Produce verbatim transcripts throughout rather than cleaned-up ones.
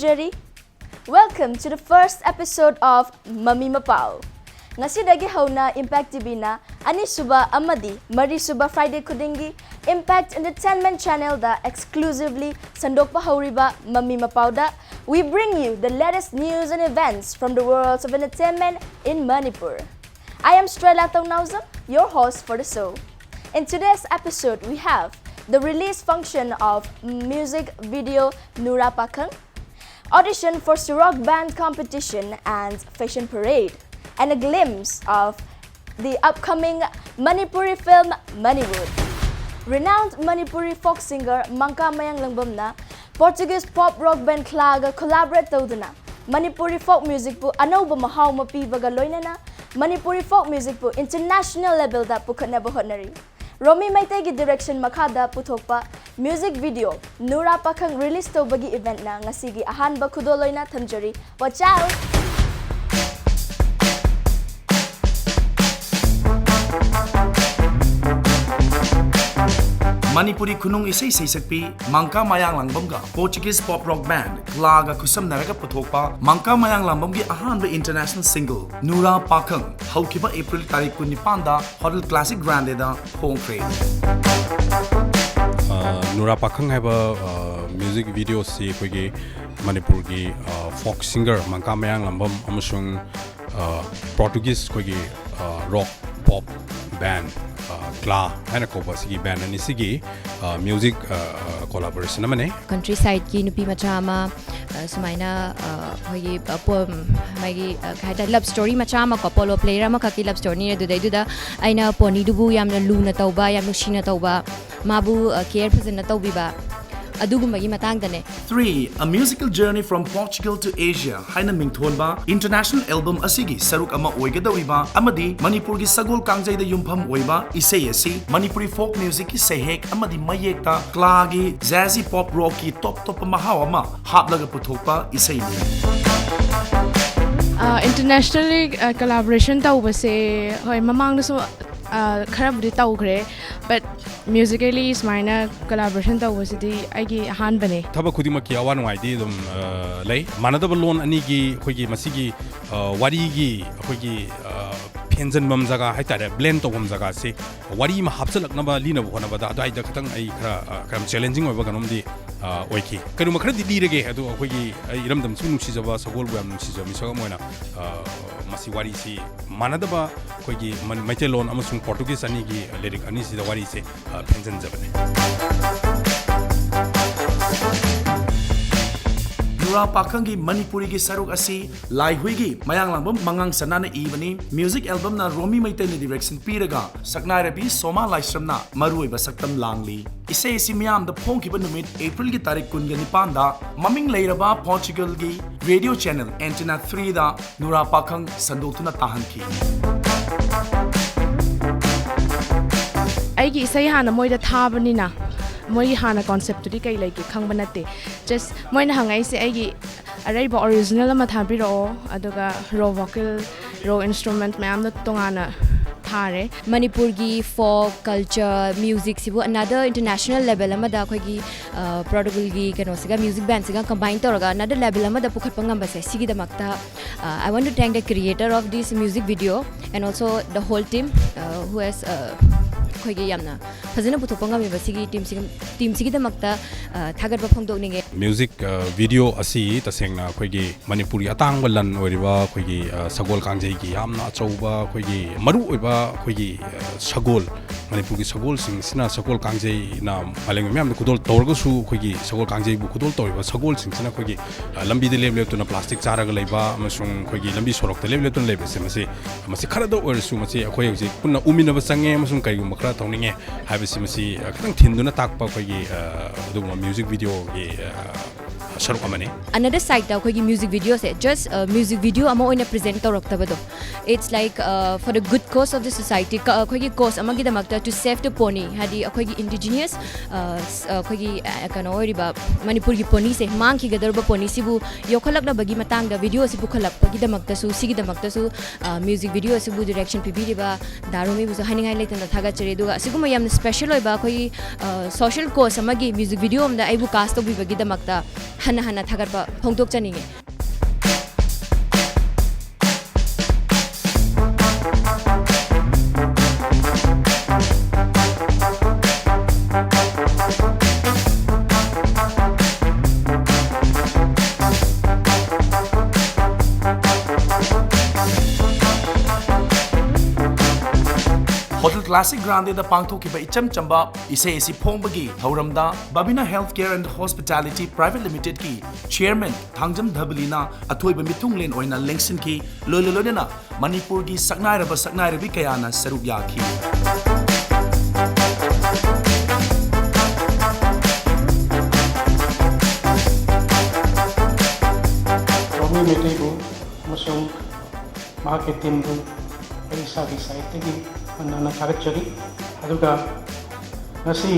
ꯊꯝꯖꯔꯤ꯫ Welcome to the first episode of ꯃꯃꯤ ꯃꯄꯥꯎ꯫ ꯉꯁꯤꯗꯒꯤ ꯍꯧꯅ Impact ꯇꯤꯚꯤꯅ ꯑꯅꯤꯁꯨꯕ ꯑꯃꯗꯤ ꯃꯔꯤꯁꯨꯕ Friday ꯈꯨꯗꯤꯡꯒꯤ Impact Entertainment Channelꯗ exclusively ꯁꯟꯗꯣꯛꯄ ꯍꯧꯔꯤꯕ ꯃꯃꯤ ꯃꯄꯥꯎꯗ we bring you the latest news and events from the worlds of entertainment in Manipur. I am Strela Taungnaojam, your host for the show. In today's episode, we have the release function of music video Nura Pakhang, audition for Surok Band competition and fashion parade, and a glimpse of the upcoming Manipuri film Mannywood. Renowned Manipuri folk singer Mangka Mayang Langbamꯅ Portuguese pop rock band Klaga collaborate ꯇꯧꯗꯨꯅ Manipuri folk musicꯄꯨ ꯑꯅꯧꯕ ꯃꯍꯥꯎ ꯑꯃ ꯄꯤꯕꯒ ꯂꯣꯏꯅꯅ Manipuri folk musicꯄꯨ international levelꯗ ꯄꯨꯈꯠꯅꯕ ꯍꯣꯠꯅꯔꯤ꯫ ꯔꯣꯃꯤ ꯃꯩꯇꯩꯒꯤ direction ꯃꯈꯥꯗ ꯄꯨꯊꯣꯛꯄ music video Nura Pakhang release ꯇꯧꯕꯒꯤ eventꯅ ꯉꯁꯤꯒꯤ ꯑꯍꯥꯟꯕ ꯈꯨꯗꯣꯜ ꯑꯣꯏꯅ ꯊꯝꯖꯔꯤ꯫ Watch out! ꯃꯅꯤꯄꯨꯔꯤ ꯈꯨꯅꯨꯡ ꯏꯁꯩ ꯁꯩꯁꯛꯄꯤ ꯃꯪꯀꯥ ꯃꯌꯥꯡ ꯂꯥꯡꯕꯝꯒ Portuguese pop rock band Klaga ꯈꯨꯠꯁꯝꯅꯔꯒ ꯄꯨꯊꯣꯛꯄ ꯃꯪꯀꯥ ꯃꯌꯥꯡ ꯂꯥꯡꯕꯝꯒꯤ ꯑꯍꯥꯟꯕ international single Nura Pakhang ꯍꯧꯈꯤꯕ April ꯇꯥꯔꯤꯛ ꯀꯨꯟꯅꯤꯄꯥꯟꯗ Hotel Classic Grandeꯗ ꯐꯣꯡꯈ꯭ꯔꯦ꯫ ꯅꯨꯔꯥ ꯄꯥꯈꯪ ꯍꯥꯏꯕ ꯃ꯭ꯌꯨꯖꯤꯛ ꯚꯤꯗꯤꯑꯣꯁꯤ ꯑꯩꯈꯣꯏꯒꯤ ꯃꯅꯤꯄꯨꯔꯒꯤ ꯐꯣꯛ ꯁꯤꯡꯒꯔ ꯃꯪꯀꯥ ꯃꯌꯥꯡ ꯂꯥꯡꯕꯝ ꯑꯃꯁꯨꯡ ꯄꯣꯔꯇꯨꯒꯤꯁ ꯑꯩꯈꯣꯏꯒꯤ ꯔꯣꯛ ꯄꯣꯞ ꯕꯦꯟ ꯀ꯭ꯂꯥ ꯍꯥꯏꯅ ꯀꯧꯕ ꯑꯁꯤꯒꯤ ꯕꯦꯟ ꯑꯅꯤꯁꯤꯒꯤ ꯃ꯭ꯌꯨꯖꯤꯛ ꯀꯣꯂꯥꯕꯣꯔꯦꯁꯟ ꯑꯃꯅꯤ꯫ ꯀꯟꯇ꯭ꯔꯤ ꯁꯥꯏꯠꯀꯤ ꯅꯨꯄꯤ ꯃꯆꯥ ꯑꯃ ꯑ, ꯁꯨꯃꯥꯏꯅ ꯑ, ꯑꯩꯈꯣꯏꯒꯤ ꯑ, ꯄꯣ- ꯃꯥꯒꯤ ꯑ, ꯀꯩ ꯍꯥꯏꯇꯥꯔꯦ, ꯂꯞ ꯁ꯭ꯇꯣꯔꯤ ꯃꯆꯥ ꯑꯃꯀꯣ, ꯄꯣꯂꯣ ꯄ꯭ꯂꯦꯌꯔ ꯑꯃꯈꯛꯀꯤ ꯂꯞ ꯁ꯭ꯇꯣꯔꯤꯅꯤ꯫ ꯑꯗꯨꯗꯩꯗꯨꯗ ꯑꯩꯅ ꯄꯣꯅꯤꯗꯨꯕꯨ ꯌꯥꯝꯅ ꯂꯨꯅ ꯇꯧꯕ, ꯌꯥꯝ ꯅꯨꯡꯁꯤꯅ ꯇꯧꯕ, ꯃꯥꯕꯨ ꯀꯦꯌꯔ ꯐꯖꯅ ꯇꯧꯕꯤꯕ, ꯑꯗꯨꯒꯨꯝꯕꯒꯤ ꯃꯇꯥꯡꯗꯅꯦ꯫ Three, a musical journey from Portugal to Asia ꯍꯥꯏꯅ ꯃꯤꯡꯊꯣꯟꯕ international album ꯑꯁꯤꯒꯤ ꯁꯔꯨꯛ ꯑꯃ ꯑꯣꯏꯒꯗꯧꯔꯤꯕ ꯑꯃꯗꯤ ꯃꯅꯤꯄꯨꯔꯒꯤ ꯁꯒꯣꯜ ꯀꯥꯡꯖꯩꯗ ꯌꯨꯝꯐꯝ ꯑꯣꯏꯕ ꯏꯁꯩ ꯑꯁꯤ ꯃꯅꯤꯄꯨꯔꯤ folk musicꯀꯤ ꯁꯩꯍꯦꯛ ꯑꯃꯗꯤ ꯃꯌꯦꯛꯇ ꯀ꯭ꯂꯥꯒꯤ jazzy pop rockꯀꯤ ꯇꯣꯞ ꯇꯣꯞꯄ ꯃꯍꯥꯎ ꯑꯃ ꯍꯥꯞꯂꯒ ꯄꯨꯊꯣꯛꯄ ꯏꯁꯩꯅꯤ꯫ ꯏꯟꯇꯔꯅꯦꯁꯅꯦꯜꯂꯤ ꯀꯂꯥꯕꯣꯔꯦꯁꯟ ꯇꯧꯕꯁꯦ, ꯍꯣꯏ, ꯃꯃꯥꯡꯗꯁꯨ ꯑ, ꯈꯔꯕꯨꯗꯤ ꯇꯧꯈ꯭ꯔꯦ, but musically ꯁꯨꯃꯥꯏꯅ collaboration ꯇꯧꯕꯁꯤꯗꯤ ꯑꯩꯒꯤ ꯑꯍꯥꯟꯕꯅꯦ꯫ ꯊꯕꯛ ꯈꯨꯗꯤꯡꯃꯛꯀꯤ ꯑꯋꯥ ꯅꯨꯡꯉꯥꯏꯗꯤ ꯑꯗꯨꯝ, ꯑ, ꯂꯩ꯫ ꯃꯥꯟꯅꯗꯕ ꯂꯣꯟ ꯑꯅꯤꯒꯤ ꯑꯩꯈꯣꯏꯒꯤ ꯃꯁꯤꯒꯤ, ꯑ, ꯋꯥꯔꯤꯒꯤ ꯑꯩꯈꯣꯏꯒꯤ, ꯑ, ꯐꯦꯟꯖꯟꯐꯝ ꯖꯒꯥ ꯍꯥꯏꯇꯥꯔꯦ, blend ꯇꯧꯐꯝ ꯖꯒꯥꯁꯤ ꯋꯥꯔꯤ ꯑꯃ ꯍꯥꯞꯆꯤꯜꯂꯛꯅꯕ ꯂꯤꯅꯕ ꯍꯣꯠꯅꯕꯗ ꯑꯗꯨꯋꯥꯏꯗ ꯈꯤꯇꯪ ꯑꯩ ꯈꯔ, ꯑ, ꯈꯔ challenging ꯑꯣꯏꯕ ꯀꯩꯅꯣꯝꯗꯤ, ꯑ, ꯑꯣꯏꯈꯤ꯫ ꯀꯩꯅꯣꯝꯃ ꯈꯔꯗꯤ ꯂꯤꯔꯒꯦ꯫ ꯑꯗꯣ ꯑꯩꯈꯣꯏꯒꯤ ꯑꯩ ꯏꯔꯝꯗꯝꯁꯨ ꯅꯨꯡꯁꯤꯖꯕ, ꯁꯒꯣꯜꯕꯨ ꯌꯥꯝ ꯅꯨꯡꯁꯤꯖꯕ ꯃꯤꯁꯛ ꯑꯃ ꯑꯣꯏꯅ, ꯑ, ꯃꯁꯤ ꯋꯥꯔꯤꯁꯤ ꯃꯥꯟꯅꯗꯕ ꯑꯩꯈꯣꯏꯒꯤ ꯃ-, ꯃꯩꯇꯩꯂꯣꯟ ꯑꯃꯁꯨꯡ Portuguese ꯑꯅꯤꯒꯤ ꯂꯤꯔꯤꯛ ꯑꯅꯤꯁꯤꯗ ꯋꯥꯔꯤꯁꯦ, ꯑ, ꯐꯦꯟꯖꯟꯖꯕꯅꯤ꯫ ꯅꯨꯔꯥ ꯄꯥꯈꯪꯒꯤ ꯃꯅꯤꯄꯨꯔꯤꯒꯤ ꯁꯔꯨꯛ ꯑꯁꯤ ꯂꯥꯏꯍꯨꯏꯒꯤ ꯃꯌꯥꯡꯂꯥꯡꯕꯝ ꯃꯉꯥꯡ ꯁꯅꯥꯅ ꯏꯕꯅꯤ꯫ Music albumꯅ ꯔꯣꯃꯤ ꯃꯩꯇꯩꯅ direction ꯄꯤꯔꯒ ꯁꯛꯅꯥꯏꯔꯕꯤ ꯁꯣꯃꯥ ꯂꯥꯏꯁ꯭ꯔꯝꯅ ꯃꯔꯨꯑꯣꯏꯕ ꯁꯛꯇꯝ ꯂꯥꯡꯂꯤ꯫ ꯏꯁꯩ ꯑꯁꯤ ꯃꯤꯌꯥꯝꯗ ꯐꯣꯡꯈꯤꯕ ꯅꯨꯃꯤꯠ Aprilꯒꯤ ꯇꯥꯔꯤꯛ ꯀꯨꯟꯒ ꯅꯤꯄꯥꯟꯗ ꯃꯃꯤꯡ ꯂꯩꯔꯕ Portugalꯒꯤ radio channel Antena threeꯗ ꯅꯨꯔꯥ ꯄꯥꯈꯪ ꯁꯟꯗꯣꯛꯇꯨꯅ ꯇꯥꯍꯟꯈꯤ꯫ ꯑꯩꯒꯤ ꯏꯁꯩ ꯍꯥꯟꯅ ꯃꯣꯏꯗ ꯊꯥꯕꯅꯤꯅ ꯃꯣꯏꯒꯤ ꯍꯥꯟꯅ conceptꯇꯨꯗꯤ ꯀꯩ ꯂꯩꯒꯦ ꯈꯪꯕ ꯅꯠꯇꯦ꯫ Just ꯃꯣꯏꯅ ꯍꯪꯉꯛꯏꯁꯦ ꯑꯩꯒꯤ ꯑꯔꯩꯕ original ꯑꯃ ꯊꯥꯕꯤꯔꯛꯑꯣ, ꯑꯗꯨꯒ raw vocal, raw instrument ꯃꯌꯥꯝꯗꯣ ꯇꯣꯉꯥꯟꯅ ꯊꯥꯔꯦ꯫ ꯃꯅꯤꯄꯨꯔꯒꯤ folk culture, musicꯁꯤꯕꯨ another international level ꯑꯃꯗ ꯑꯩꯈꯣꯏꯒꯤ Portugalꯒꯤ ꯀꯩꯅꯣꯁꯤꯒ, music bandꯁꯤꯒ combine ꯇꯧꯔꯒ another level ꯑꯃꯗ ꯄꯨꯈꯠꯄ ꯉꯝꯕꯁꯦ, ꯁꯤꯒꯤꯗꯃꯛꯇ I want to thank the creator of this music video and also the whole team who has ꯑꯩꯈꯣꯏꯒꯤ ꯌꯥꯝꯅ ꯐꯖꯅ ꯄꯨꯊꯣꯛꯄ ꯉꯝꯃꯤꯕ ꯁꯤꯒꯤ teamꯁꯤꯒꯤ teamꯁꯤꯒꯤꯗꯃꯛꯇ ꯊꯥꯒꯠꯄ ꯐꯣꯡꯗꯣꯛꯅꯤꯡꯉꯦ꯫ Music video ꯑꯁꯤ ꯇꯁꯦꯡꯅ ꯑꯩꯈꯣꯏꯒꯤ ꯃꯅꯤꯄꯨꯔꯒꯤ ꯑꯇꯥꯡꯕ ꯂꯟ ꯑꯣꯏꯔꯤꯕ ꯑꯩꯈꯣꯏꯒꯤ ꯁꯒꯣꯜ ꯀꯥꯡꯖꯩꯒꯤ ꯌꯥꯝꯅ ꯑꯆꯧꯕ ꯑꯩꯈꯣꯏꯒꯤ ꯃꯔꯨ ꯑꯣꯏꯕ ꯑꯩꯈꯣꯏꯒꯤ ꯁꯒꯣꯜ, ꯃꯅꯤꯄꯨꯔꯒꯤ ꯁꯒꯣꯜꯁꯤꯡꯁꯤꯅ, ꯁꯒꯣꯜ ꯀꯥꯡꯖꯩꯅ ꯃꯥꯂꯦꯝꯒꯤ ꯃꯌꯥꯝꯗ ꯈꯨꯗꯣꯜ ꯇꯧꯔꯒꯁꯨ, ꯑꯩꯈꯣꯏꯒꯤ ꯁꯒꯣꯜ ꯀꯥꯡꯖꯩꯕꯨ ꯈꯨꯗꯣꯜ ꯇꯧꯔꯤꯕ ꯁꯒꯣꯜꯁꯤꯡꯁꯤꯅ ꯑꯩꯈꯣꯏꯒꯤ ꯂꯝꯕꯤꯗ ꯂꯦꯞ ꯂꯦꯞꯇꯨꯅ plastic ꯆꯥꯔꯒ ꯂꯩꯕ ꯑꯃꯁꯨꯡ ꯑꯩꯈꯣꯏꯒꯤ ꯂꯝꯕꯤ ꯁꯣꯔꯣꯛꯇ ꯂꯦꯞ ꯂꯦꯞꯇꯨꯅ ꯂꯩꯕꯁꯦ, ꯃꯁꯤ, ꯃꯁꯤ ꯈꯔꯗ ꯑꯣꯏꯔꯁꯨ ꯃꯁꯤ ꯑꯩꯈꯣꯏ ꯍꯧꯖꯤꯛ ꯄꯨꯟꯅ ꯎꯃꯤꯟꯅꯕ ꯆꯪꯉꯦ ꯑꯃꯁꯨꯡ ꯀꯔꯤꯒꯨꯝꯕ ꯈꯔ ꯇꯧꯅꯤꯡꯉꯦ ꯍꯥꯏꯕꯁꯤ ꯃꯁꯤ ꯈꯤꯇꯪ ꯊꯤꯟꯗꯨꯅ ꯇꯥꯛꯄ ꯑꯩꯈꯣꯏꯒꯤ ꯑꯗꯨꯒꯨꯝꯕ music videoꯒꯤ ꯁꯔꯨꯛ ꯑꯃꯅꯤ꯫ Another side ꯇ ꯑꯩꯈꯣꯏꯒꯤ ꯃ꯭ꯌꯨꯖꯤꯛ ꯚꯤꯗꯤꯑꯣꯁꯦ just ꯃ꯭ꯌꯨꯖꯤꯛ ꯚꯤꯗꯤꯑꯣ ꯑꯃ ꯑꯣꯏꯅ present ꯇꯧꯔꯛꯇꯕꯗꯣ, it's like for the good cause of the society, ꯑꯩꯈꯣꯏꯒꯤ ꯀꯣꯁ ꯑꯃꯒꯤꯗꯃꯛꯇ, to save the pony, ꯍꯥꯏꯗꯤ ꯑꯩꯈꯣꯏꯒꯤ ꯏꯟꯗꯤꯖꯤꯅꯤꯌꯁ ꯑꯩꯈꯣꯏꯒꯤ ꯀꯩꯅꯣ ꯑꯣꯏꯔꯤꯕ ꯃꯅꯤꯄꯨꯔꯒꯤ ꯄꯣꯅꯤꯁꯦ, ꯃꯥꯡꯈꯤꯒꯗꯧꯔꯤꯕ ꯄꯣꯅꯤꯁꯤꯕꯨ ꯌꯣꯛꯈꯠꯂꯛꯅꯕꯒꯤ ꯃꯇꯥꯡꯗ ꯚꯤꯗꯤꯑꯣ ꯑꯁꯤ ꯄꯨꯈꯠꯂꯛꯄꯒꯤꯗꯃꯛꯇꯁꯨ, ꯁꯤꯒꯤꯗꯃꯛꯇꯁꯨ ꯃ꯭ꯌꯨꯖꯤꯛ ꯚꯤꯗꯤꯑꯣ ꯑꯁꯤꯕꯨ ꯗꯤꯔꯦꯛꯁꯟ ꯄꯤꯕꯤꯔꯤꯕ ꯗꯥ ꯔꯣꯃꯤꯕꯨꯁꯨ ꯍꯥꯏꯅꯤꯡꯉꯥꯏ ꯂꯩꯇꯅ ꯊꯥꯒꯠꯆꯔꯤ꯫ ꯑꯗꯨꯒ ꯑꯁꯤꯒꯨꯝꯕ ꯌꯥꯝꯅ ꯁ꯭ꯄꯦꯁꯦꯜ ꯑꯣꯏꯕ ꯑꯩꯈꯣꯏꯒꯤ ꯁꯣꯁꯤꯌꯦꯜ ꯀꯣꯁ ꯑꯃꯒꯤ ꯃ꯭ꯌꯨꯖꯤꯛ ꯚꯤꯗꯤꯑꯣ ꯑꯃꯗ ꯑꯩꯕꯨ ꯀꯥꯁ ꯇꯧꯕꯤꯕꯒꯤꯗꯃꯛꯇ ꯍꯟꯅ ꯍꯟꯅ ꯊꯥꯒꯠꯄ ꯐꯣꯡꯗꯣꯛꯆꯅꯤꯡꯉꯤ꯫ ꯍꯣꯇꯦꯜ ꯀ꯭ꯂꯥꯁꯤꯛ ꯒ꯭ꯔꯥꯟꯗꯦꯗ ꯄꯥꯡꯊꯣꯛꯈꯤꯕ ꯏꯆꯝ ꯆꯝꯕ ꯏꯁꯩ ꯑꯁꯤ ꯐꯣꯡꯕꯒꯤ ꯊꯧꯔꯝꯗ Babina Healthcare and Hospitality Private Limited ꯀꯤ ꯆꯤꯌꯔꯃꯦꯟ ꯊꯥꯡꯖꯝ ꯙꯕꯂꯤꯅ ꯑꯊꯣꯏꯕ ꯃꯤꯊꯨꯡꯂꯦꯟ ꯑꯣꯏꯅ ꯂꯦꯡꯁꯤꯟꯈꯤ꯫ ꯂꯣꯏꯅ ꯂꯣꯏꯅꯅ ꯃꯅꯤꯄꯨꯔꯒꯤ ꯁꯛꯅꯥꯏꯔꯕ ꯁꯛꯅꯥꯏꯔꯕꯤ ꯀꯌꯥꯅ ꯁꯔꯨꯛ ꯌꯥꯈꯤ꯫ ꯔꯣꯃꯤ ꯃꯩꯇꯩꯕꯨ ꯑꯃꯁꯨꯡ ꯃꯍꯥꯛꯀꯤ ꯇꯤꯝꯕꯨ ꯑꯩ ꯏꯁꯥꯒꯤ ꯁꯥꯏꯠꯇꯒꯤ ꯍꯟꯅ ꯍꯟꯅ ꯊꯥꯒꯠꯆꯔꯤ꯫ ꯑꯗꯨꯒ ꯉꯁꯤ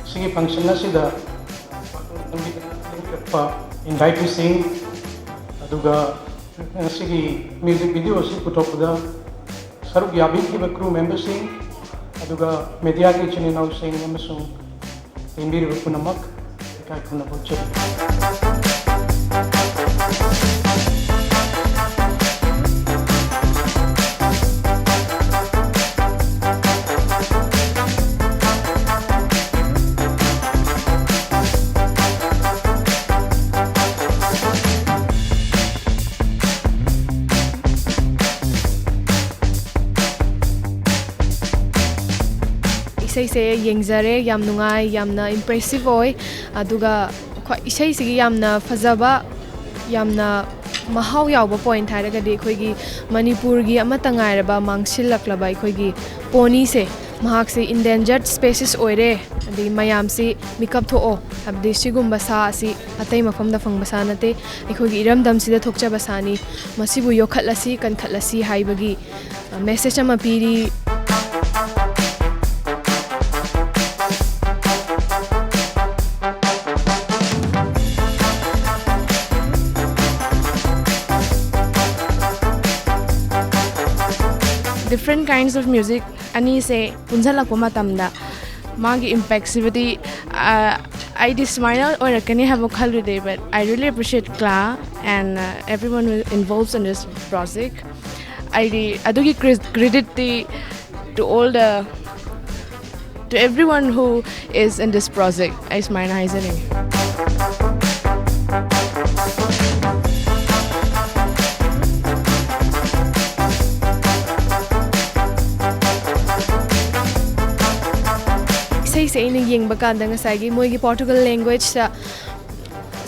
ꯁꯤꯒꯤ ꯐꯪꯁꯟ ꯑꯁꯤꯗ ꯂꯦꯡꯕꯤꯔꯛꯄ ꯏꯟꯚꯥꯏꯇꯤꯁꯤꯡ, ꯑꯗꯨꯒ ꯉꯁꯤꯒꯤ ꯃ꯭ꯌꯨꯖꯤꯛ ꯚꯤꯗꯤꯑꯣ ꯑꯁꯤ ꯄꯨꯊꯣꯛꯄꯗ ꯁꯔꯨꯛ ꯌꯥꯕꯤꯈꯤꯕ ꯀ꯭ꯔꯨ ꯃꯦꯝꯕꯔꯁꯤꯡ, ꯑꯗꯨꯒ ꯃꯦꯗꯤꯌꯥꯒꯤ ꯏꯆꯤꯟ ꯏꯅꯥꯎꯁꯤꯡ ꯑꯃꯁꯨꯡ ꯂꯦꯡꯕꯤꯔꯤꯕ ꯄꯨꯝꯅꯃꯛ ꯏꯀꯥꯏ ꯈꯨꯝꯅꯕ ꯎꯠꯆꯔꯤ꯫ ꯏꯁꯩꯁꯦ ꯌꯦꯡꯖꯔꯦ, ꯌꯥꯝ ꯅꯨꯡꯉꯥꯏ, ꯌꯥꯝꯅ ꯏꯝꯄ꯭ꯔꯦꯁꯤꯞ ꯑꯣꯏ꯫ ꯑꯗꯨꯒ ꯈ꯭ꯋꯥꯏ, ꯏꯁꯩꯁꯤꯒꯤ ꯌꯥꯝꯅ ꯐꯖꯕ, ꯌꯥꯝꯅ ꯃꯍꯥꯎ ꯌꯥꯎꯕ ꯄꯣꯏꯟꯠ ꯍꯥꯏꯔꯒꯗꯤ ꯑꯩꯈꯣꯏꯒꯤ ꯃꯅꯤꯄꯨꯔꯒꯤ ꯑꯃꯠꯇ ꯉꯥꯏꯔꯕ ꯃꯥꯡꯁꯤꯜꯂꯛꯂꯕ ꯑꯩꯈꯣꯏꯒꯤ ꯄꯣꯅꯤꯁꯦ, ꯃꯍꯥꯛꯁꯤ endangered species ꯑꯣꯏꯔꯦ, ꯑꯗꯒꯤ ꯃꯌꯥꯝꯁꯤ ꯃꯤꯀꯞ ꯊꯣꯛꯑꯣ, ꯍꯥꯏꯕꯗꯤ ꯁꯤꯒꯨꯝꯕ ꯁꯥ ꯑꯁꯤ ꯑꯇꯩ ꯃꯐꯝꯗ ꯐꯪꯕ ꯁꯥ ꯅꯠꯇꯦ, ꯑꯩꯈꯣꯏꯒꯤ ꯏꯔꯝꯗꯝꯁꯤꯗ ꯊꯣꯛꯆꯕ ꯁꯥꯅꯤ, ꯃꯁꯤꯕꯨ ꯌꯣꯛꯈꯠꯂꯁꯤ, ꯀꯟꯈꯠꯂꯁꯤ ꯍꯥꯏꯕꯒꯤ message ꯑꯃ ꯄꯤꯔꯤ꯫ Different kinds of music ꯑꯅꯤꯁꯦ ꯄꯨꯟꯁꯤꯜꯂꯛꯄ ꯃꯇꯝꯗ ꯃꯥꯒꯤ impactꯁꯤꯕꯨꯗꯤ ꯑꯩꯗꯤ ꯁꯨꯃꯥꯏꯅ ꯑꯣꯏꯔꯛꯀꯅꯤ ꯍꯥꯏꯕ ꯈꯜꯂꯨꯗꯦ, but I really appreciate Kla and everyone who involves in this project. ꯑꯩꯗꯤ ꯑꯗꯨꯒꯤ creditꯇꯤ to all the to everyone who is in this project, ꯑꯩ ꯁꯨꯃꯥꯏꯅ ꯍꯥꯏꯖꯅꯤꯡꯉꯤ꯫ ꯏꯁꯩꯁꯦ ꯑꯩꯅ ꯌꯦꯡꯕ ꯀꯥꯟꯗ ꯉꯁꯥꯏꯒꯤ ꯃꯣꯏꯒꯤ Portugal languageꯇ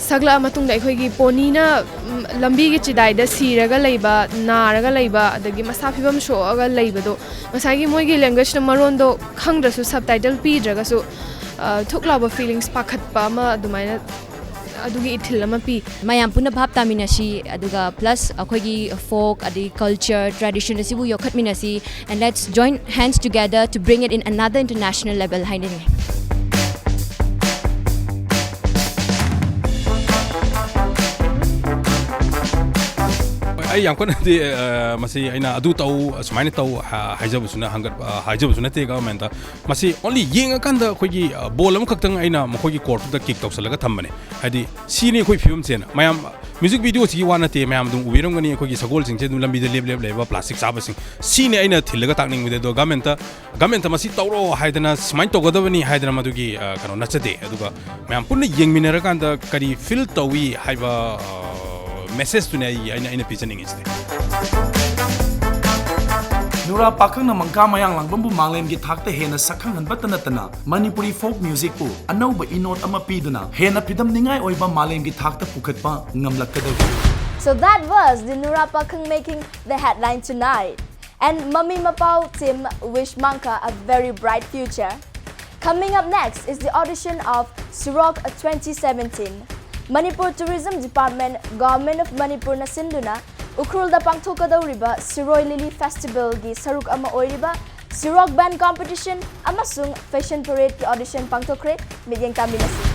ꯁꯛꯂꯛꯑ ꯃꯇꯨꯡꯗ ꯑꯩꯈꯣꯏꯒꯤ ponyꯅ ꯂꯝꯕꯤꯒꯤ ꯆꯤꯗꯥꯏꯗ ꯁꯤꯔꯒ ꯂꯩꯕ, ꯅꯥꯔꯒ ꯂꯩꯕ, ꯑꯗꯒꯤ ꯃꯁꯥ ꯐꯤꯕꯝ ꯁꯣꯛꯑꯒ ꯂꯩꯕꯗꯣ, ꯉꯁꯥꯏꯒꯤ ꯃꯣꯏꯒꯤ languageꯅ ꯃꯔꯣꯟꯗꯣ ꯈꯪꯗ꯭ꯔꯁꯨ, subtitle ꯄꯤꯗ꯭ꯔꯒꯁꯨ ꯊꯨꯛ ꯂꯥꯎꯕ feelings, ꯄꯥꯈꯠꯄ ꯑꯃ ꯑꯗꯨꯃꯥꯏꯅ ꯑꯗꯨꯒꯤ ꯏꯊꯤꯜ ꯑꯃ ꯄꯤ꯫ ꯃꯌꯥꯝ ꯄꯨꯟꯅ ꯚꯥꯞ ꯇꯥꯃꯤꯟꯅꯁꯤ, ꯑꯗꯨꯒ plus ꯑꯩꯈꯣꯏꯒꯤ folk ꯑꯗꯩ culture tradition ꯑꯁꯤꯕꯨ ꯌꯣꯛꯈꯠꯃꯤꯟꯅꯁꯤ, and let's join hands together to bring it in another international level ꯍꯥꯏꯅꯤꯡꯉꯤ꯫ ꯑꯩ ꯌꯥꯝ ꯀꯟꯅꯗꯤ ꯃꯁꯤ ꯑꯩꯅ ꯑꯗꯨ ꯇꯧ, ꯑꯁꯨꯃꯥꯏꯅ ꯇꯧ ꯍꯥꯏꯖꯕꯁꯨꯅ ꯍꯥꯏꯖꯕꯁꯨ ꯅꯠꯇꯦ꯫ Governmentꯇ ꯃꯁꯤ only ꯌꯦꯡꯉꯀꯥꯟꯗ ꯑꯩꯈꯣꯏꯒꯤ ball ꯑꯃꯈꯛꯇꯪ ꯑꯩꯅ ꯃꯈꯣꯏꯒꯤ courtꯇꯨꯗ kick ꯇꯧꯁꯜꯂꯒ ꯊꯝꯕꯅꯦ꯫ ꯍꯥꯏꯗꯤ ꯁꯤꯅꯤ ꯑꯩꯈꯣꯏ ꯐꯤꯕꯝꯁꯦꯅ꯫ ꯃꯌꯥꯝ music videoꯁꯤꯒꯤ ꯋꯥ ꯅꯠꯇꯦ, ꯃꯌꯥꯝ ꯑꯗꯨꯝ ꯎꯕꯤꯔꯝꯒꯅꯤ, ꯑꯩꯈꯣꯏꯒꯤ ꯁꯒꯣꯜꯁꯤꯡꯁꯦ ꯑꯗꯨꯝ ꯂꯝꯕꯤꯗ ꯂꯦꯞ ꯂꯦꯞ ꯂꯩꯕ plastic ꯆꯥꯕꯁꯤꯡ꯫ ꯁꯤꯅꯤ ꯑꯩꯅ ꯊꯤꯜꯂꯒ ꯇꯥꯛꯅꯤꯡꯕꯗꯤ꯫ ꯑꯗꯣ governmentꯇ governmentꯇ ꯃꯁꯤ ꯇꯧꯔꯣ ꯍꯥꯏꯗꯅ, ꯁꯨꯃꯥꯏꯅ ꯇꯧꯒꯗꯕꯅꯤ ꯍꯥꯏꯗꯅ ꯃꯗꯨꯒꯤ ꯀꯩꯅꯣ ꯅꯠꯆꯗꯦ꯫ ꯑꯗꯨꯒ ꯃꯌꯥꯝ ꯄꯨꯟꯅ ꯌꯦꯡꯃꯤꯟꯅꯔꯀꯥꯟꯗ ꯀꯔꯤ feel ꯇꯧꯏ ꯍꯥꯏꯕ messageꯇꯨꯅꯦ ꯑꯩ ꯑꯩꯅ ꯑꯩꯅ ꯄꯤꯖꯅꯤꯡꯉꯤꯁꯤꯗꯤ꯫ ꯅꯨꯔꯥ ꯄꯥꯈꯪꯅ ꯃꯪꯀꯥ ꯃꯌꯥꯡ ꯂꯥꯡꯕꯝꯕꯨ ꯃꯥꯂꯦꯝꯒꯤ ꯊꯥꯛꯇ ꯍꯦꯟꯅ ꯁꯛꯈꯪꯍꯟꯕꯇ ꯅꯠꯇꯅ ꯃꯅꯤꯄꯨꯔꯤ folk musicꯄꯨ ꯑꯅꯧꯕ ꯏꯅꯣꯠ ꯑꯃ ꯄꯤꯗꯨꯅ ꯍꯦꯟꯅ ꯐꯤꯗꯝꯅꯤꯡꯉꯥꯏ ꯑꯣꯏꯕ ꯃꯥꯂꯦꯝꯒꯤ ꯊꯥꯛꯇ ꯄꯨꯈꯠꯄ ꯉꯝꯂꯛꯀꯗꯧꯔꯤ꯫ So that was the Nura Pakhang making the headline tonight. And Mami Mapao team wish Mangkha a very bright future. Coming up next is the audition of Shirok twenty seventeen. Manipur Tourism Department, Government of Manipur ꯅ ꯁꯤꯟꯗꯨꯅ ꯎꯈ꯭ꯔꯨꯜꯗ ꯄꯥꯡꯊꯣꯛꯀꯗꯧꯔꯤꯕ Shirui lily ꯐꯦꯁꯇꯤꯚꯦꯜꯒꯤ ꯁꯔꯨꯛ ꯑꯃ ꯑꯣꯏꯔꯤꯕ ꯁꯤꯔꯣꯛ ꯕꯦꯟ competition ꯑꯃꯁꯨꯡ fashion ꯄꯔꯦꯗꯀꯤ audition ꯄꯥꯡꯊꯣꯛꯈ꯭ꯔꯦ꯫ ꯃꯤꯠꯌꯦꯡ ꯇꯥꯃꯤꯟꯅꯁꯤ꯫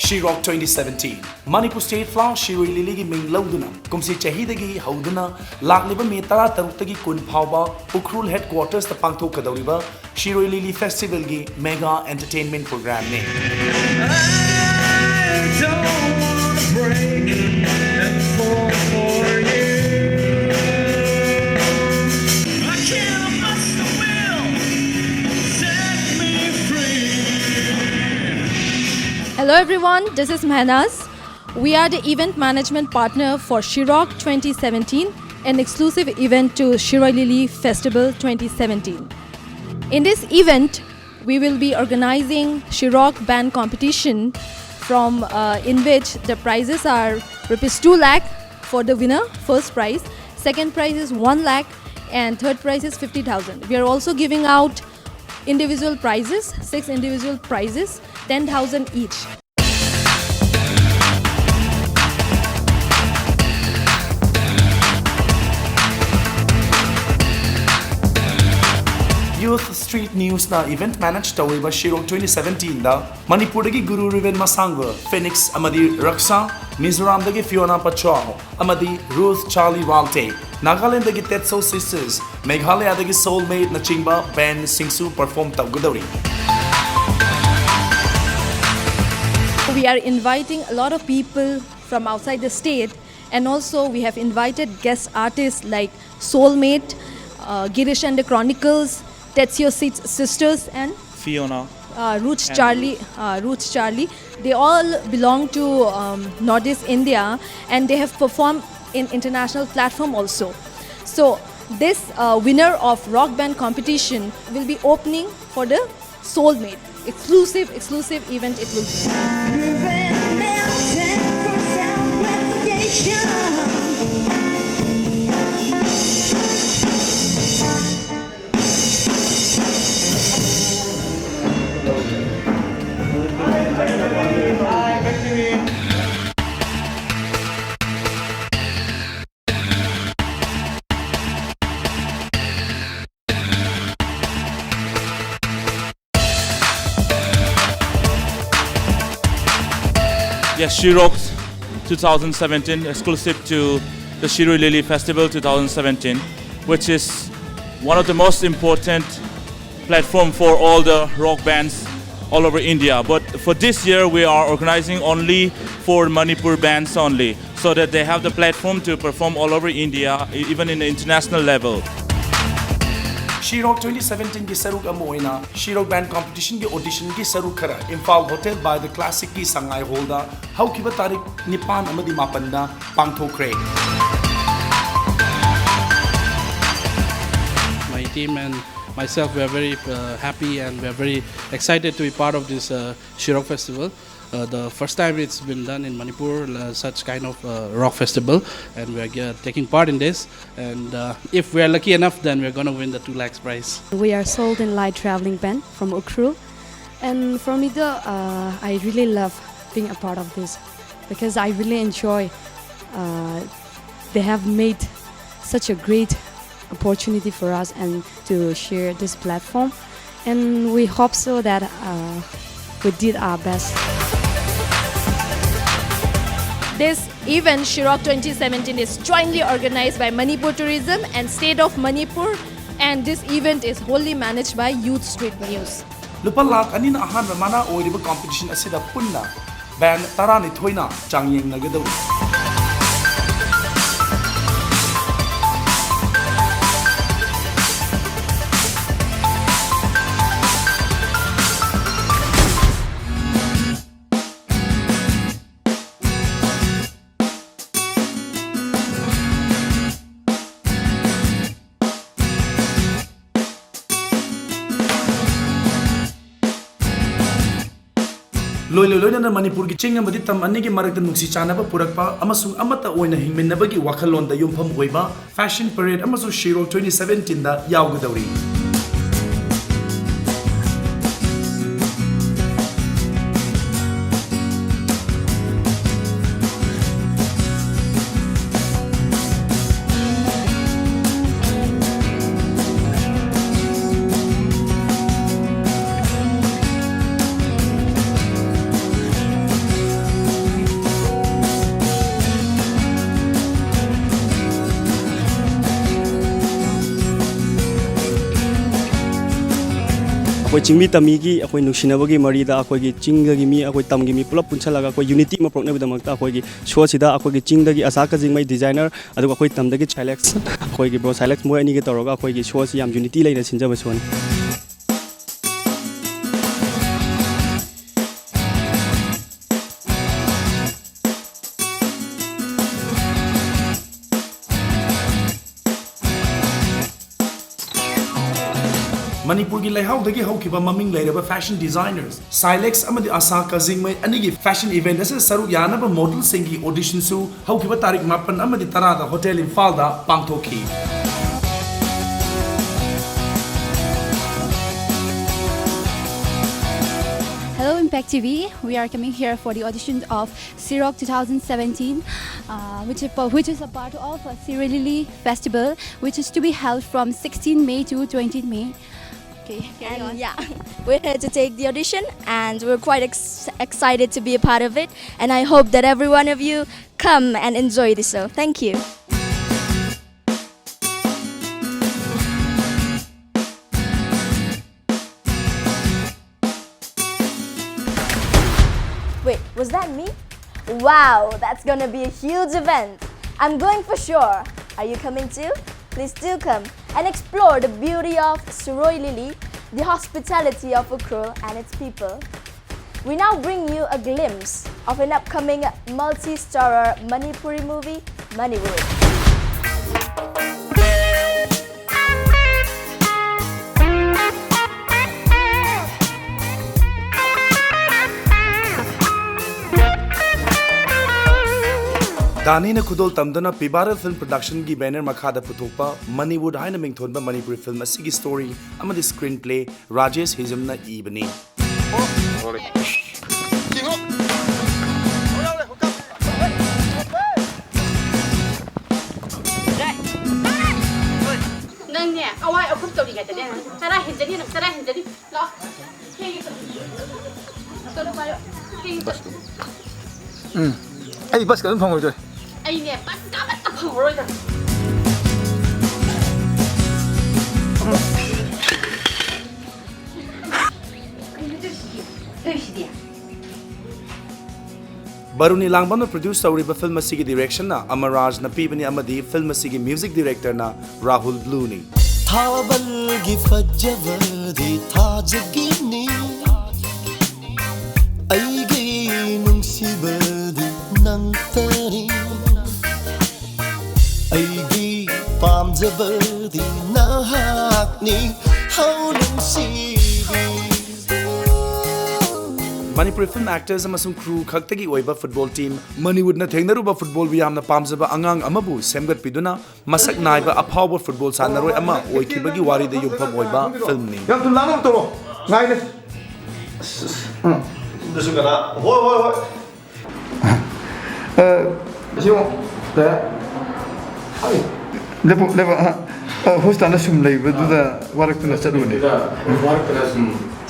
Shirok twenty seventeen, Manipur State Flower ꯁꯤꯔꯣꯏ ꯂꯤꯂꯤꯒꯤ ꯃꯤꯡ ꯂꯧꯗꯨꯅ ꯀꯨꯝꯁꯤ ꯆꯍꯤꯗꯒꯤ ꯍꯧꯗꯨꯅ ꯂꯥꯛꯂꯤꯕ ꯃꯦ ꯇꯔꯥꯇꯔꯨꯛꯇꯒꯤ ꯀꯨꯟ ꯐꯥꯎꯕ ꯎꯈ꯭ꯔꯨꯜ ꯍꯦꯗꯀ꯭ꯋꯥꯇꯔꯁꯇ ꯄꯥꯡꯊꯣꯛꯀꯗꯧꯔꯤꯕ ꯁꯤꯔꯣꯏ ꯂꯤꯂꯤ ꯐꯦꯁꯇꯤꯚꯦꯜꯒꯤ ꯃꯦꯒꯥ ꯑꯦꯟꯇꯔꯇꯦꯟꯃꯦꯟ ꯄ꯭ꯔꯣꯒ꯭ꯔꯥꯝꯅꯤ꯫ I don't wanna break and fall for you. I can't muster will, set me free. Hello everyone, this is Mehnaz. We are the event management partner for Shirok twenty seventeen, an exclusive event to Shiroi Lily Festival twenty seventeen. In this event, we will be organizing Shirok band competition from, uh, in which the prizes are rupees two lakh for the winner, first prize, second prize is one lakh, and third prize is fifty thousand. We are also giving out individual prizes, six individual prizes, ten thousand each. Youth Street News ꯅ event manage ꯇꯧꯔꯤꯕ Shirok twenty seventeen ꯗ ꯃꯅꯤꯄꯨꯔꯗꯒꯤ ꯒꯨꯔꯨ ꯔꯤꯕꯦꯟ ꯃꯁꯥꯡꯕ, Phoenix ꯑꯃꯗꯤ Raksha, ꯃꯤꯖꯣꯔꯥꯝꯗꯒꯤ Fiona Pachao ꯑꯃꯗꯤ Ruth Charlie Walte, ꯅꯥꯒꯥꯂꯦꯟꯗꯒꯤ Tetso Sisters, ꯃꯦꯘꯥꯂꯌꯥꯗꯒꯤ Soulmate ꯅꯆꯤꯡꯕ ꯕꯦꯟꯁꯤꯡꯁꯨ perform ꯇꯧꯒꯗꯧꯔꯤ꯫ We are inviting a lot of people from outside the state, and also we have invited guest artists like Soulmate, uh, Girish and the Chronicles, Tetsuo Sis-, Sisters, and Fiona. Uh, Roots and Charlie, Ruth. Uh, Roots Charlie. They all belong to, um, Northeast India, and they have performed in international platform also. So this uh, winner of rock band competition will be opening for the Soulmate. Exclusive, exclusive event it will be. Yes, Shirok two thousand seventeen, exclusive to the Shirui Lily Festival two thousand seventeen, which is one of the most important platform for all the rock bands all over India. But for this year, we are organizing only for Manipur bands only, so that they have the platform to perform all over India, e- even in the international level. Shirok twenty seventeen ꯒꯤ ꯁꯔꯨꯛ ꯑꯃ ꯑꯣꯏꯅ Shirok Band Competition ꯒꯤ audition ꯒꯤ ꯁꯔꯨꯛ ꯈꯔ Imphal Hotel by the Classic ꯀꯤ ꯁꯉꯥꯏ ꯍꯣꯜꯗ ꯍꯧꯈꯤꯕ ꯇꯥꯔꯤꯛ ꯅꯤꯄꯥꯟ ꯑꯃꯗꯤ ꯃꯥꯄꯟꯗ ꯄꯥꯡꯊꯣꯛꯈ꯭ꯔꯦ꯫ My team and myself, we are very uh, happy and we are very excited to be part of this uh, Shirok Festival. Uh, the first time it's been done in Manipur, uh, such kind of uh, rock festival, and we are uh, taking part in this. And uh, if we are lucky enough, then we're going to win the two lakhs prize. We are Soul Delight Traveling Band from Ukhrul, and for me, the uh, I really love being a part of this because I really enjoy. Uh, they have made such a great opportunity for us and to share this platform. And we hope so that uh, we did our best. This event, Shirok twenty seventeen, is jointly organized by Manipur Tourism and State of Manipur, and this event is wholly managed by Youth Street News. ꯂꯨꯄꯥ ꯂꯥꯈ ꯑꯅꯤꯅ ꯑꯍꯥꯟꯕ ꯃꯅꯥ ꯑꯣꯏꯔꯤꯕ competition ꯑꯁꯤꯗ ꯄꯨꯟꯅ band ꯇꯔꯥꯅꯤꯊꯣꯏꯅ ꯆꯥꯡꯌꯦꯡꯅꯒꯗꯧꯔꯤ꯫ ꯂꯣꯏꯅ ꯂꯣꯏꯅꯅ ꯃꯅꯤꯄꯨꯔꯒꯤ ꯆꯤꯡ ꯑꯃꯗꯤ ꯇꯝ ꯑꯅꯤꯒꯤ ꯃꯔꯛꯇ ꯅꯨꯡꯁꯤ ꯆꯥꯟꯅꯕ ꯄꯨꯔꯛꯄ ꯑꯃꯁꯨꯡ ꯑꯃꯠꯇ ꯑꯣꯏꯅ ꯍꯤꯡꯃꯤꯟꯅꯕꯒꯤ ꯋꯥꯈꯜꯂꯣꯟꯗ ꯌꯨꯝꯐꯝ ꯑꯣꯏꯕ Fashion Parade ꯑꯃꯁꯨꯡ ꯁꯤꯔꯣꯛ twenty seventeenꯗ ꯌꯥꯎꯒꯗꯧꯔꯤ꯫ ꯑꯩꯈꯣꯏ ꯆꯤꯡꯃꯤ ꯇꯝꯃꯤꯒꯤ ꯑꯩꯈꯣꯏ ꯅꯨꯡꯁꯤꯅꯕꯒꯤ ꯃꯔꯤꯗ ꯑꯩꯈꯣꯏꯒꯤ ꯆꯤꯡꯗꯒꯤ ꯃꯤ, ꯑꯩꯈꯣꯏ ꯇꯝꯒꯤ ꯃꯤ ꯄꯨꯂꯞ ꯄꯨꯟꯁꯤꯜꯂꯒ ꯑꯩꯈꯣꯏ unity ꯑꯃ ꯄꯨꯔꯛꯅꯕꯒꯤꯗꯃꯛꯇ ꯑꯩꯈꯣꯏꯒꯤ ꯁꯣꯁꯤꯗ ꯑꯩꯈꯣꯏꯒꯤ ꯆꯤꯡꯗꯒꯤ ꯑꯁꯥ ꯀꯖꯤꯡꯃꯩ designer, ꯑꯗꯨꯒ ꯑꯩꯈꯣꯏ ꯇꯝꯗꯒꯤ ꯁꯥꯏꯂꯦꯛꯁ, ꯑꯩꯈꯣꯏꯒꯤ bro ꯁꯥꯏꯂꯦꯛꯁ, ꯃꯣꯏ ꯑꯅꯤꯒ ꯇꯧꯔꯒ ꯑꯩꯈꯣꯏꯒꯤ ꯁꯣꯁꯤ ꯌꯥꯝ unity ꯂꯩꯅ ꯁꯤꯟꯖꯕ ꯁꯣꯅꯤ꯫ ꯃꯅꯤꯄꯨꯔꯒꯤ ꯂꯩꯍꯥꯎꯗꯒꯤ ꯍꯧꯈꯤꯕ ꯃꯃꯤꯡ ꯂꯩꯔꯕ fashion designers ꯁꯥꯏꯂꯦꯛꯁ ꯑꯃꯗꯤ ꯑꯁꯥ ꯀꯖꯤꯡꯃꯩ ꯑꯅꯤꯒꯤ fashion event ꯑꯁꯤꯗ ꯁꯔꯨꯛ ꯌꯥꯅꯕ modelꯁꯤꯡꯒꯤ auditionꯁꯨ ꯍꯧꯈꯤꯕ ꯇꯥꯔꯤꯛ ꯃꯥꯄꯟ ꯑꯃꯗꯤ ꯇꯔꯥꯗ Hotel ꯏꯝꯐꯥꯜꯗ ꯄꯥꯡꯊꯣꯛꯈꯤ꯫ Hello, Impact T V. We are coming here for the audition of Sirok two thousand seventeen, uh, which, is, which is a part of a Sirui Lily Festival, which is to be held from sixteen May to twenty May. Okay, carry And on. Yeah, we're here to take the audition, and we're quite ex- excited to be a part of it. And I hope that every one of you come and enjoy the show. Thank you. Wait, was that me? Wow, that's gonna be a huge event. I'm going for sure. Are you coming too? Please do come and explore the beauty of Suroi Lily, the hospitality of Ukhrul and its people. We now bring you a glimpse of an upcoming multi-starrer Manipuri movie, Manipuri. ꯗꯥꯅꯤꯅ ꯈꯨꯗꯣꯜ ꯇꯝꯗꯨꯅ ꯄꯤꯕꯥꯔꯦꯜ film ꯄ꯭ꯔꯗꯛꯁꯟꯒꯤ banner ꯃꯈꯥꯗ ꯄꯨꯊꯣꯛꯄ ꯃꯅꯤꯋꯨꯗ ꯍꯥꯏꯅ ꯃꯤꯡꯊꯣꯟꯕ Manipuri film ꯑꯁꯤꯒꯤ story ꯑꯃꯗꯤ screen play Rajesh ꯍꯤꯖꯝꯅ ꯏꯕꯅꯤ꯫ ꯅꯪꯅꯦ ꯑꯋꯥꯏ ꯑꯈꯨꯝ ꯇꯧꯔꯤꯉꯩꯗꯅꯦ ꯆꯔꯥ ꯍꯦꯟꯖꯅꯤ, ꯅꯪ ꯆꯔꯥ ꯍꯦꯟꯖꯅꯤ꯫ ꯂꯥꯛꯑꯣ꯫ ꯊꯦꯡꯉꯦ꯫ ꯆꯠꯂꯣ ꯄꯥꯏꯌꯣ꯫ ꯊꯦꯡꯉꯦ꯫ ꯆꯠꯂꯣ꯫ ꯎꯝ꯫ ꯑꯩ ꯕꯁꯀ ꯑꯗꯨꯝ ꯐꯪꯉꯣꯏꯗꯣꯏ꯫ ꯑꯩꯅꯦ ꯕꯁꯀ ꯑꯃꯠꯇ ꯐꯪꯉꯔꯣꯏꯗ꯫ ꯀꯩꯅꯣ ꯇꯧꯔꯤꯁꯤꯗꯤ? ꯇꯧꯔꯤꯁꯤꯗꯤ? ꯕꯔꯨꯅꯤ ꯂꯥꯡꯕꯝꯅ ꯄ꯭ꯔꯣꯗ꯭ꯌꯨꯁ ꯇꯧꯔꯤꯕ ꯐꯤꯜꯝ ꯑꯁꯤꯒꯤ ꯗꯤꯔꯦꯛꯁꯟꯅ ꯑꯃꯔ ꯔꯥꯖꯅ ꯄꯤꯕꯅꯤ ꯑꯃꯗꯤ ꯐꯤꯜꯝ ꯑꯁꯤꯒꯤ ꯃ꯭ꯌꯨꯖꯤꯛ ꯗꯤꯔꯦꯛꯇꯔꯅ ꯔꯥꯍꯨꯜ ꯕ꯭ꯂꯨꯅꯤ꯫ ꯊꯥꯕꯜꯒꯤ ꯐꯖꯕꯗꯤ ꯊꯥꯖꯒꯤꯅꯤ ꯑꯩꯒꯤ ꯅꯨꯡꯁꯤꯕꯗꯤ ꯅꯪꯇꯅꯤ ꯑꯩꯒꯤ ꯄꯥꯝꯖꯕꯗꯤ ꯅꯍꯥꯛꯅꯤ ꯍꯧ ꯅꯨꯡꯁꯤꯕꯤ ꯃꯅꯤꯄꯨꯔꯤ ꯐꯤꯜꯝ ꯑꯦꯛꯇꯔꯁ ꯑꯃꯁꯨꯡ ꯀ꯭ꯔꯨ ꯈꯛꯇꯒꯤ ꯑꯣꯏꯕ ꯐꯨꯠꯕꯣꯜ ꯇꯤꯝ ꯃꯅꯤꯋꯨꯗꯅ ꯊꯦꯡꯅꯔꯨꯕ ꯐꯨꯠꯕꯣꯜꯕꯨ ꯌꯥꯝꯅ ꯄꯥꯝꯖꯕ ꯑꯉꯥꯡ ꯑꯃꯕꯨ ꯁꯦꯝꯒꯠꯄꯤꯗꯨꯅ ꯃꯁꯛ ꯅꯥꯏꯕ ꯑꯐꯥꯎꯕ ꯐꯨꯠꯕꯣꯜ ꯁꯥꯟꯅꯔꯣꯏ ꯑꯃ ꯑꯣꯏꯈꯤꯕꯒꯤ ꯋꯥꯔꯤꯗ ꯌꯨꯝꯐꯝ ꯑꯣꯏꯕ ꯐꯤꯜꯝꯅꯤ꯫ ꯌꯥꯝ ꯊꯨꯅ ꯂꯥꯡꯅꯕ ꯇꯧꯔꯣ꯫ ꯉꯥꯏꯅꯦ꯫ ꯑꯗꯨꯁꯨ ꯀꯅꯥ? ꯍꯣꯏ, ꯍꯣꯏ, ꯍꯣꯏ꯫ ꯑ, ꯑꯁꯤ ꯌꯦꯡꯉꯣ꯫ ꯀꯌꯥ? ꯍꯥꯏ꯫ ꯂꯦꯞꯄꯣ, ꯂꯦꯞꯄꯣ꯫ ꯑ, ꯑ, ꯍꯣꯁꯄꯤꯇꯥꯜꯗ ꯁꯨꯝ ꯂꯩꯕꯗꯨꯗ ꯋꯥꯔꯛꯇꯅ ꯆꯠꯂꯨꯕꯅꯤ꯫ ꯋꯥꯔꯛꯇꯅ ꯁꯨꯝ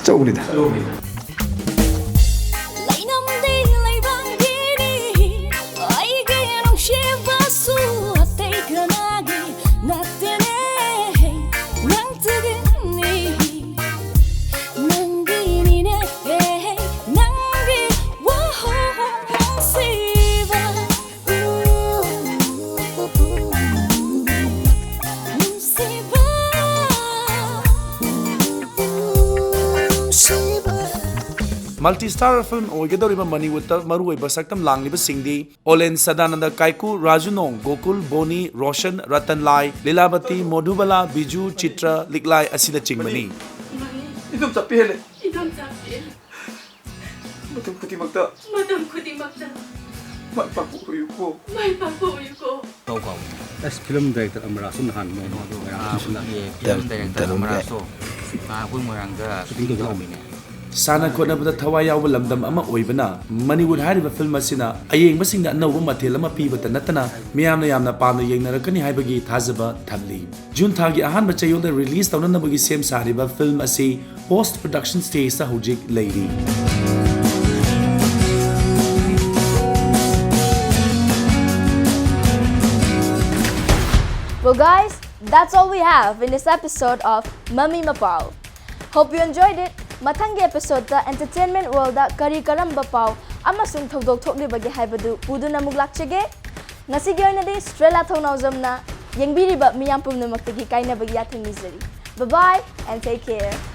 ꯆꯠꯂꯨꯕꯅꯤꯗ꯫ ꯆꯠꯂꯨꯕꯅꯤꯗ꯫ ꯂꯩꯅꯝꯗꯤ ꯂꯩꯕꯥꯛꯀꯤꯅꯤ ꯑꯩꯒꯤ ꯅꯨꯡꯁꯤꯕꯁꯨ ꯑꯇꯩ ꯀꯅꯥꯒꯤ ꯅꯠꯇꯦꯅꯦ ꯅꯪꯇꯒꯤꯅꯤ ꯅꯪꯒꯤꯅꯤꯅꯦ ꯅꯪꯒꯤ ꯋꯥꯍꯣꯡ ꯅꯨꯡꯁꯤꯕ ꯅꯨꯡꯁꯤꯕ ꯅꯨꯡꯁꯤꯕ ꯃꯜꯇꯤ ꯁ꯭ꯇꯥꯔ ꯐꯤꯜꯝ ꯑꯣꯏꯒꯗꯧꯔꯤꯕ ꯃꯅꯤꯋꯨꯗꯇ ꯃꯔꯨꯑꯣꯏꯕ ꯁꯛꯇꯝ ꯂꯥꯡꯂꯤꯕꯁꯤꯡꯗꯤ ꯑꯣꯂꯦꯟ ꯁꯗꯥꯅꯟꯗ ꯀꯥꯏꯀꯨ, ꯔꯥꯖꯨ ꯅꯣꯡ, ꯒꯣꯀꯨꯜ, ꯕꯣꯅꯤ, ꯔꯣꯁꯟ, ꯔꯇꯟ ꯂꯥꯏ, ꯂꯤꯂꯥꯕꯇꯤ, ꯃꯣꯙꯨꯕꯂꯥ, ꯕꯤꯖꯨ, ꯆꯤꯇ꯭ꯔ, ꯂꯤꯛꯂꯥꯏ ꯑꯁꯤꯅꯆꯤꯡꯕꯅꯤ꯫ ꯏꯗꯣꯝꯆꯥ ꯄꯦꯜꯂꯦ꯫ ꯏꯗꯣꯝꯆꯥ ꯄꯦꯜꯂꯦ꯫ ꯃꯇꯝ ꯈꯨꯗꯤꯡꯃꯛꯇ꯫ ꯃꯇꯝ ꯈꯨꯗꯤꯡꯃꯛꯇ꯫ ꯃꯥꯏ ꯄꯥꯛꯄ ꯑꯣꯏꯌꯨꯀꯣ꯫ ꯃꯥꯏ ꯄꯥꯛꯄ ꯑꯣꯏꯌꯨꯀꯣ꯫ ꯀꯧ ꯀꯧ꯫ ꯑꯁ, ꯐꯤꯂꯝ ꯗꯥꯏꯔꯦꯛꯇꯔ ꯑꯃꯔꯥꯁꯨ ꯅꯍꯥꯟ ꯅꯣꯡꯃ ꯑꯩꯈꯣꯏ ꯃꯣꯏꯔꯥꯡ ꯑꯥ, ꯁꯤꯟꯅ ꯑꯩꯈꯣꯏꯒꯤ ꯐꯤꯂꯝ ꯗꯥꯏꯔꯦꯛꯇꯔ ꯇꯔꯨꯛ ꯑꯃꯔꯥꯁꯨ, ꯑꯥ, ꯑꯩꯈꯣꯏ ꯃꯣꯏꯔꯥꯡꯗ ꯁꯨꯇꯤꯡ ꯇꯧꯕ ꯂꯥꯛꯑꯝꯃꯤꯅꯦ꯫ ꯁꯥꯟꯅ ꯈꯣꯠꯅꯕꯗ ꯊꯋꯥꯏ ꯌꯥꯎꯕ ꯂꯝꯗꯝ ꯑꯃ ꯑꯣꯏꯕꯅ, ꯃꯅꯤꯋꯨꯗ ꯍꯥꯏꯔꯤꯕ ꯐꯤꯂꯝ ꯑꯁꯤꯅ ꯑꯌꯦꯡꯕꯁꯤꯡꯗ ꯑꯅꯧꯕ ꯃꯊꯦꯜ ꯑꯃ ꯄꯤꯕꯇ ꯅꯠꯇꯅ, ꯃꯤꯌꯥꯝꯅ ꯌꯥꯝꯅ ꯄꯥꯝꯅ ꯌꯦꯡꯅꯔꯛꯀꯅꯤ ꯍꯥꯏꯕꯒꯤ ꯊꯥꯖꯕ ꯊꯝꯂꯤ꯫ ꯖꯨꯟ ꯊꯥꯒꯤ ꯑꯍꯥꯟꯕ ꯆꯌꯣꯜꯗ ꯔꯤꯂꯤꯖ ꯇꯧꯅꯅꯕꯒꯤ ꯁꯦꯝ ꯁꯥꯔꯤꯕ ꯐꯤꯂꯝ ꯑꯁꯤ ꯄꯣꯁ꯭ꯠ ꯄ꯭ꯔꯗꯛꯁꯟ ꯁ꯭ꯇꯦꯖꯇ ꯍꯧꯖꯤꯛ ꯂꯩꯔꯤ꯫ Well, guys, that's all we have in this episode of ꯃꯃꯤ ꯃꯄꯥꯎ꯫ Hope you enjoyed it. ꯃꯊꯪꯒꯤ episodeꯇ entertainment worldꯇ ꯀꯔꯤ ꯀꯔꯝꯕ ꯄꯥꯎ ꯑꯃꯁꯨꯡ ꯊꯧꯗꯣꯛ ꯊꯣꯛꯂꯤꯕꯒꯦ ꯍꯥꯏꯕꯗꯨ ꯄꯨꯗꯨꯅ ꯑꯃꯨꯛ ꯂꯥꯛꯆꯒꯦ꯫ ꯉꯁꯤꯒꯤ ꯑꯣꯏꯅꯗꯤ ꯁ꯭ꯇ꯭ꯔꯦꯂꯥ ꯊꯧꯅꯥꯎꯖꯝꯅ ꯌꯦꯡꯕꯤꯔꯤꯕ ꯃꯤꯌꯥꯝ ꯄꯨꯝꯅꯃꯛꯇꯒꯤ ꯀꯥꯏꯅꯕꯒꯤ ꯌꯥꯊꯪ ꯅꯤꯖꯔꯤ꯫ Bye bye and take care.